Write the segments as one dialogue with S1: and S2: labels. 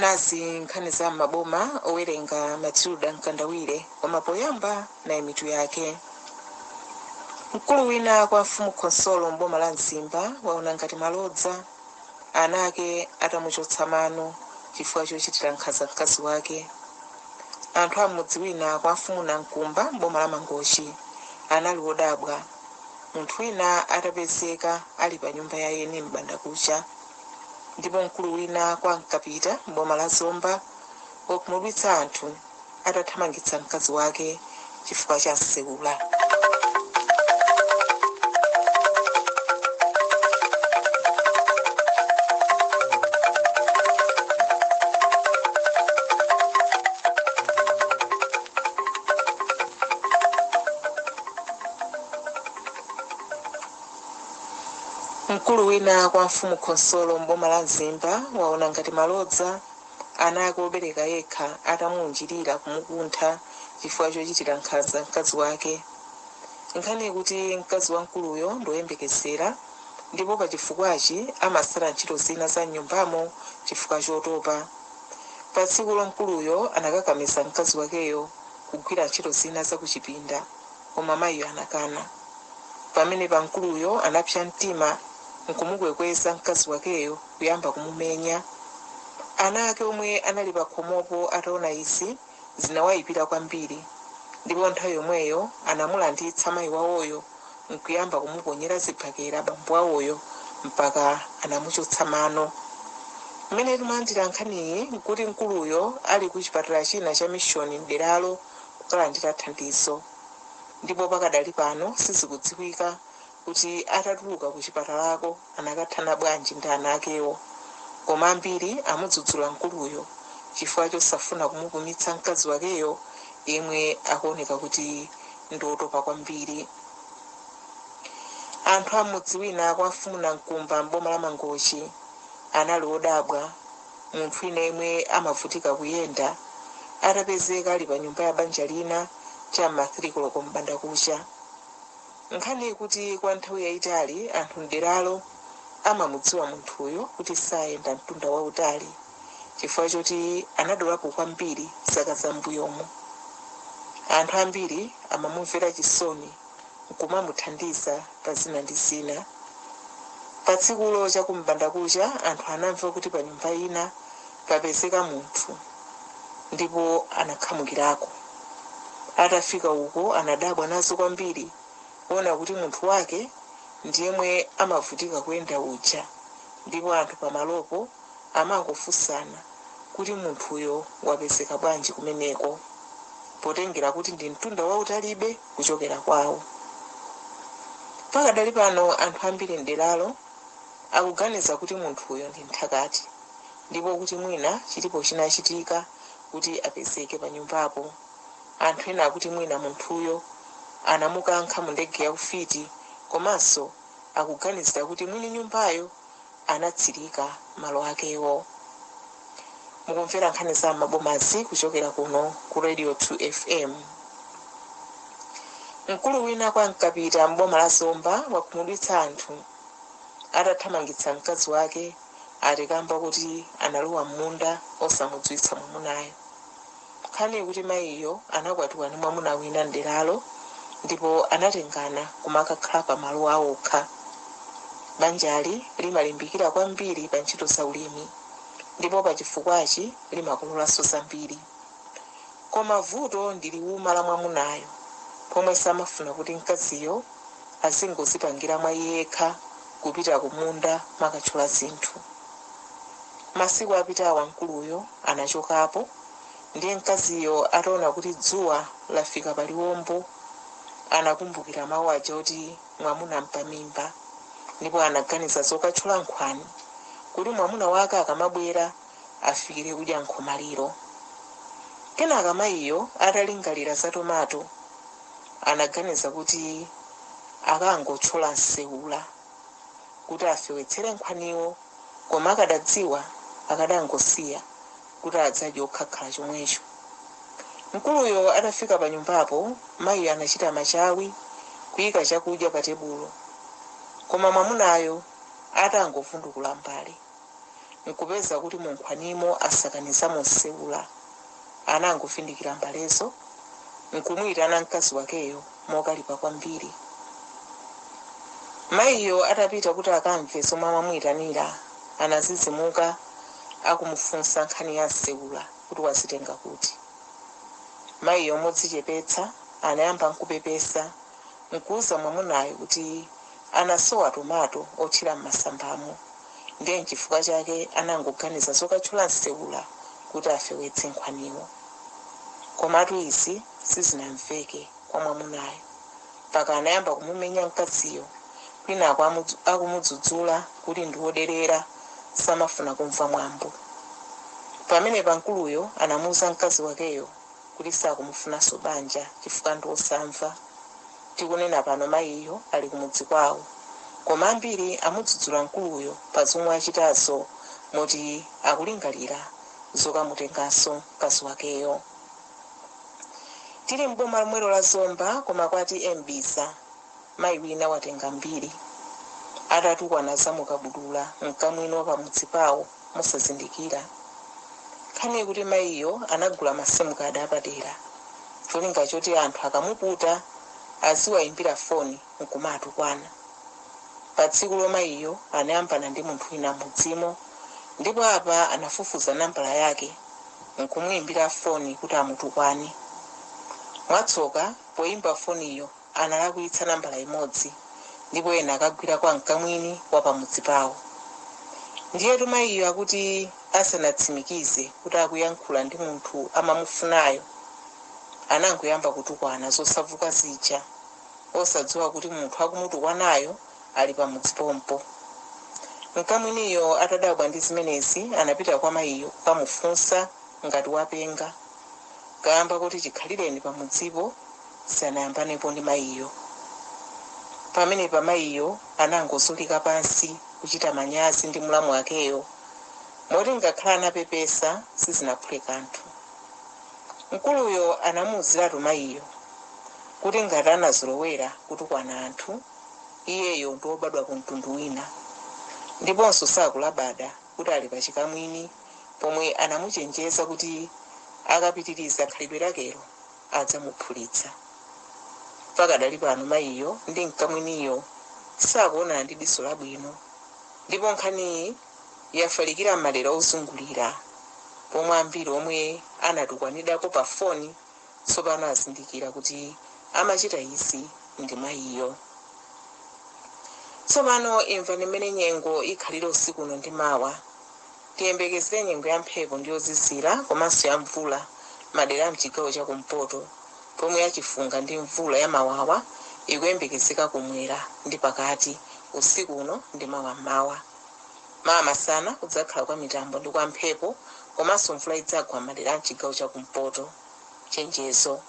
S1: Nazi nkhani za maboma, owerenga Matilda Mkandawire. Koma poyamba nayi mitu yake. Mkulu wina kwa mfumu Khonsolo mboma la Mzimba waona ngati malodza ana ake atamuchotsa mano chifukwa chochitira nkhanza mkazi wake. Anthu a mudzi wina kwa mfumu Namkumba mboma la Mangochi anali wodabwa munthu wina atapezeka ali pa nyumba ya eni m'bandakucha. Ndipo mkulu wina kwa Mkapita mboma la Zomba wakhumudwitsa anthu atathamangitsa mkazi wake chifukwa cha mseula. Mkulu wina kwa mfumu Khonsolo mboma la Mzimba waona ngati malodza ana ake obereka yekha atamuunjirira kumukuntha chifukwa chochitira nkhanza mkazi wake. Nkhani ikuti mkazi wa mkuluyo ndoyembekezera, ndipo pa chifukwachi amasala ntchito zina za mnyumbamo chifukwa chotopa. Pa tsiku mkuluyo anakakamiza mkazi wakeyo kugwira ntchito zina zakuchipinda, koma mayiyo anakana. Pamene pa mkuluyo anapsa mtima nkumukwekweza mkazi wakeyo kuyamba kumumenya. Ana ake omwe anali pakhomopo ataona izi zinawayipira kwambiri, ndipo nthawi yomweyo anamulanditsa mayi wawoyo nkuyamba kumuponyera zibakera bambo awoyo mpaka anamuchotsa mano. Mmene timalandira nkhaniyi nkuti mkuluyo ali ku chipatala china cha mishoni mderalo kukalandira thandizo, ndipo pakadali pano sizikudziwika kuti atatuluka ku chipatalako anakathana bwanji ndi ana akewo. Koma ambiri amudzudzula mkuluyo chifukwa chosafuna kumupumitsa mkazi wakeyo yemwe akuoneka kuti ndiotopa kwambiri. Anthu a mudzi wina kwa mfumu Namkumba mboma la Mangochi anali odabwa munthu wina yemwe amavutika kuyenda atapezeka ali pa nyumba ya banja lina cha ma 3 koloko m'bandakucha. Nkhani ikuti kwa nthawi yayitali anthu mderalo amamudziwa munthuyo kuti sayenda mtunda wautali chifukwa choti anadwalapo kwambiri zaka zambuyomo. Anthu ambiri amamumvera chisoni nkumamuthandiza pa zina ndi zina. Pa tsikulo chakumbandakucha anthu anamva kuti pa nyumba ina papezeka munthu, ndipo anakhamukirako. Atafika uko anadabwa nazo kwambiri kuona kuti munthu wake ndiyemwe amavutika kuyenda uja, ndipo anthu pamalopo amangofunsana kuti munthuyo wapezeka bwanji kumeneko, potengera kuti ndi mtunda wautalibe kuchokera kwawo. Pakadali pano anthu ambiri mderalo akuganiza kuti munthuyo ndi nthakati, ndipo kuti mwina chilipo chinachitika kuti apezeke pa nyumbapo. Anthu ena akuti mwina munthuyo anamukankha mu ndege yaufiti, komanso akuganizira kuti mwini nyumbayo anatsirika malo akewo. Mukumvera nkhani za mabomazi kuchokera kuno ku Radio 2 FM. Mkulu wina kwa Mkapita mboma la Zomba wakhumudwitsa anthu atathamangitsa mkazi wake atikamba kuti analowa m'munda osamudziwitsa mwamunayo. Nkhani ikuti mayiyo anakwatiwa ndi mwamuna wina mderalo, ndipo anatengana kumakakhala pamalo awokha. Banjali limalimbikira kwambiri pa ntchito za ulimi, ndipo pa chifukwachi limakololanso zambiri. Koma vuto ndi liwuma la mwamunayo pomwe samafuna kuti mkaziyo azingozipangira mwa iye yekha kupita kumunda makathyola zinthu. Masiku apitawa mkuluyo anachokapo, ndiye mkaziyo ataona kuti dzuwa lafika paliwombo anakumbukira mawu aja oti mwamuna mpamimba, ndipo anaganiza zokathyola nkhwani kuti mwamuna wake akamabwera afikire kudya nkhomaliro. Kenaka mayiyo atalingalira za tomato anaganiza kuti akangothyola mseula kuti afewetsere nkhwaniwo, koma akadadziwa akadangosiya kuti adzadye okhakhala chomwecho. Mkuluyo atafika pa nyumbapo mayiyo anachita machawi kuyika chakudya pa tebulo, koma mwamunayo atangovundukula mbale. Nkupeza kuti mu nkhwanimo asakanizamo nsewula. Anangovindikira mbalezo nkumuyitana mkazi wakeyo mokalipa kwambiri. Mayiyo atapita kuti akamve zomwe amamuyitanira, anazizimuka akumufunsa nkhani ya nsewula kuti wazitenga kuti. Mayiyo modzichepetsa anayamba nkupepesa, nkuuza mwamunayo kuti anasowa tomato othira m'masambamo, ndiye nchifukwa chake anangoganiza zokatchula nsewula kuti afewetse nkhwaniwo. Komatu izi sizinamveke kwa mwamunayo, mpaka anayamba kumumenya mkaziyo, kwinako akumudzudzula kuti ndi woderera, samafuna kumva mwambo. Pamenepa mkuluyo anamuuza mkazi wakeyo kuti sakumufunanso banja chifukwa ndi wosamva. Tikunena pano mayiyo ali kumudzi kwawo, koma ambiri amudzudzula mkuluyo pa zomwe achitazo, moti akulingalira zokamutenganso mkazi wakeyo. Tili mboma lomwelo la Zomba, koma kwati Mbiza, mayi wina watenga mbiri atatukwana zamukabudula mkamwini wa pamudzi pawo mosazindikira. Nkhani kuti mayiyo anagula masimukadi apadera, cholinga choti anthu akamuputa aziwayimbira foni nkumatukwana. Pa tsiku lomayiyo anayambana ndi munthu wina mudzimo, ndipo apa anafufuza nambala yake nkumuyimbira foni kuti amutukwane. Mwatsoka, poyimba foniyo analakwitsa nambala imodzi, ndipo ena akagwira kwa mkamwini wa pamudzi pawo. Ndiyetu mayiyo akuti asanatsimikize kuti akuyankhula ndi munthu amamufunayo, anangoyamba kutukwana zosavuka zija, osadziwa kuti munthu akumutukwanayo ali pamudzi pompo. Mkamwiniyo atadabwa ndi zimenezi, anapita kwa mayiyo kukamufunsa ngati wapenga, kamba kuti chikhalireni pamudzipo sanayambanepo ndi mayiyo. Pamenepa mayiyo anangozulika pansi kuchita manyazi ndi mlamu wakeyo, moti ngakhala anapepesa sizinaphule kanthu. Mkuluyo anamuwuziratu mayiyo kuti ngati anazolowera kutukwana anthu, iyeyo ndi wobadwa ku mtundu wina, ndiponso sakulabada kuti ali pachikamwini, pomwe anamuchenjeza kuti akapitiriza khalidwe lakelo adzamuphulitsa. Pakadali pano mayiyo ndi mkamwiniyo sakuonana ndi diso labwino, ndipo nkhaniyi yafalikira m'madera ozungulira, pomwe ambiri omwe anatukwanidwapo pa foni tsopano azindikira kuti amachita izi ndi mayiyo. Tsopano imvani mmene nyengo ikhalire usiku uno ndi mawa. Tiyembekezere nyengo ya mphepo ndi yozizira komanso ya mvula madera a mchigawo chakumpoto, pomwe yachifunga ndi mvula ya mawawa ikuyembekezeka kumwera ndi pakati usiku uno ndi mawa mmawa. Mawa masana kudzakhala kwa mitambo ndi kwa mphepo komanso mvula idzagwa madera a mchigawo chakumpoto. Chenjezo: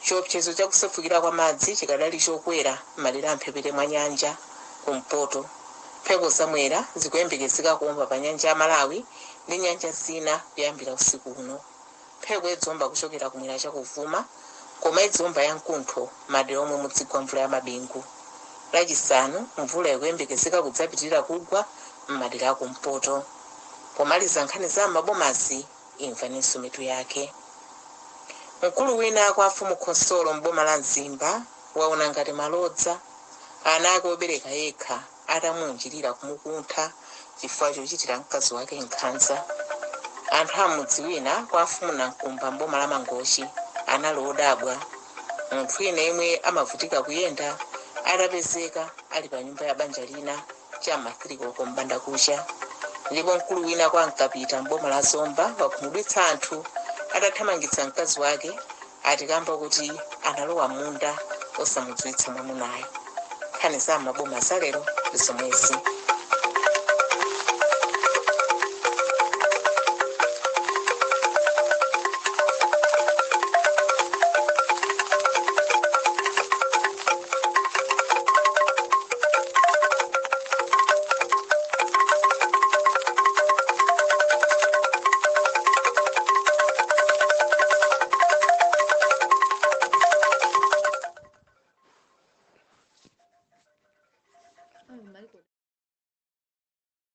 S1: chiopsezo chakusefukira kwa madzi chikadali chokwera madera a mphepete mwa nyanja kumpoto. Mphepo zamwera zikuyembekezeka kuwomba pa nyanja ya Malawi ndi nyanja zina kuyambira usiku uno. Mphepo idzomba kuchokera kumwera chakuvuma, koma idzomba yamkuntho madera omwe mudzigwa mvula ya mabingu. Lachisanu mvula ikuyembekezeka kudzapitirira kugwa m'madera akumpoto. Pomaliza nkhani za m'mabomazi, imvaninso mitu yake. Mkulu wina kwa mfumu khonsolo m'boma la Mzimba waona ngati malodza ana ake obereka yekha atamuunjirira kumukuntha chifukwa chochitira mkazi wake nkhanza. Anthu amudzi wina kwa mfumu Nankumba m'boma la Mangochi anali odabwa munthu wina yemwe amavutika kuyenda atapezeka ali pa nyumba ya banja lina cha mathirikoko m'bandakucha. Ndipo mkulu wina kwa Mkapita m'boma la Zomba wakhumudwitsa anthu atathamangitsa mkazi wake, atikamba kuti analowa munda osamudziwitsa mwamunayo. Nkhani za maboma zalero ndi zomwezi.
S2: Ay, marico.